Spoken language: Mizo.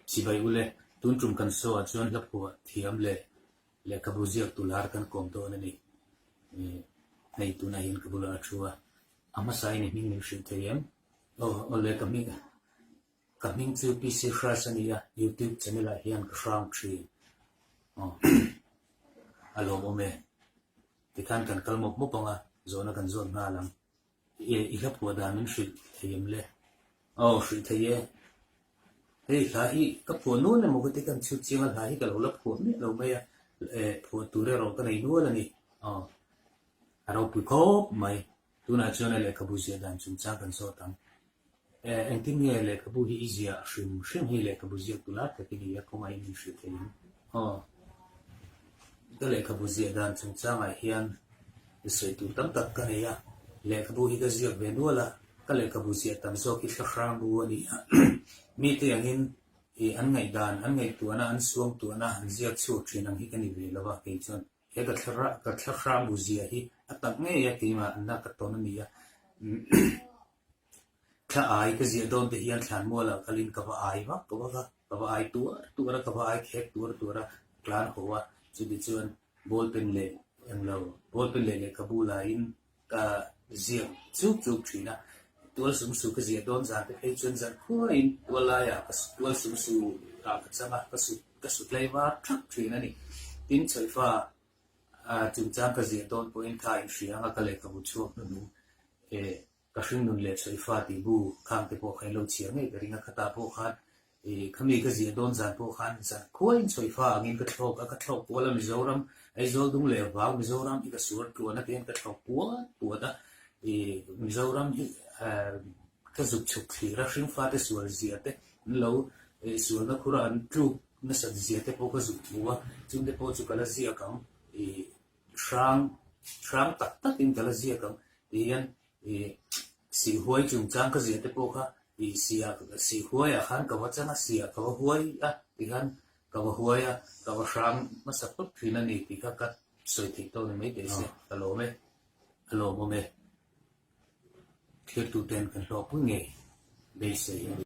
Chibai ule, tun tum kan show ah chuan hlaphuah thiam leh lehkhabu ziak tu lar kan kawm dawn a ni. Hei tunah hian ka bulah a thu a, a hmasa in i hming min hrilh thei em? Aw, awle ka hming ka hming chu PC Hras a ni a, YouTube channel ah hian ka hrang thin. Aw, a lawmawm e. Tikhan kan kal mawp mawp ang a, zawhna kan zawt nghal ang. I hla phuah dan min hrilh thei em le? Aw, hrilh thei e. Hei hla hi ka phuah nual emaw ka ti kan chhut chiang a, hla hi ka lo la phuah miah lo mai a, eh phuah tur erawh ka nei nual a ni. Aw, a ropui khawp mai. Tunah chuan a lehkhabu ziah dan chungchang kan zawt ang. Eh, engtin nge lehkhabu hi i ziah hrim hrim hei lehkhabu ziak tu lai tak i ni a, kawngaihin min hrilh thei ang. Aw, ka lehkhabu ziah dan chungchangah hian sawi tur tam tak ka nei a, lehkhabu hi ka ziak ve nual a, ka lehkhabu ziah tam zawk hi thlahrang bu a ni a, mite angin ih an ngaihdan, an ngaihtuahna, an suangtuahna an ziak chhuak thin ang hi ka ni ve lo a, kei chuan he ka thla ka thlahrang bu ziah hi a tak ngei a keimah na ka tawn a ni a. Thla ai ka ziah dawn te hian thlanmualah kalin ka va ai vak vak a, ka va ai tuar tuar a, ka va ai khek tuar tuar a, tlan haw a, chuti chuan ball pen leh englo ball pen leh lehkhabu laiin ka ziak chuk chuk thin a, tual sumsu ka ziah dawn zan te phei chuan zan khuaiin tual laiah ka tual sumsu ah ka chang a, ka su ka su tlei var thak thin a ni. Tin, chawlhfa chungchang ka ziah dawn pawhin kha inhria anga ka lehkhabu chhuak hnuhnung eh Ka hringnun leh Chhaifa tih bu khang te pawh kha in lo chhiar ngei ka ring a, khatah pawh khan ih khami ka ziah dawn zan pawh khan zan khuaiin Chhaifa angin ka thlawk a, ka thlawk kual a Mizoram, Aizawl dung leh vau Mizoram hi ka suar tluan a tihian ka thlawk puat puat a, ih Mizoram hi ka zuk chhuk thlir a, hringfate sual zia te an lo ih sualna khura an tluk nasat zia te pawh ka zuk hmu a, chungte pawh chu ka la ziak ang ih hrang hrang tak takin ka la ziak ang tihian ih sihhuai chungchang ka ziah te pawh kha ih sih ah sihhuai ah khan ka va chang a sih ah ka va huai a tikhan ka va huai a ka va hrang hmasa phawt thin a ni tih kha ka sawi theih tawk ni mai teh se ka lawm e a lawmawm e thlir tu ten kan hlawhpui ngei beisei a ni.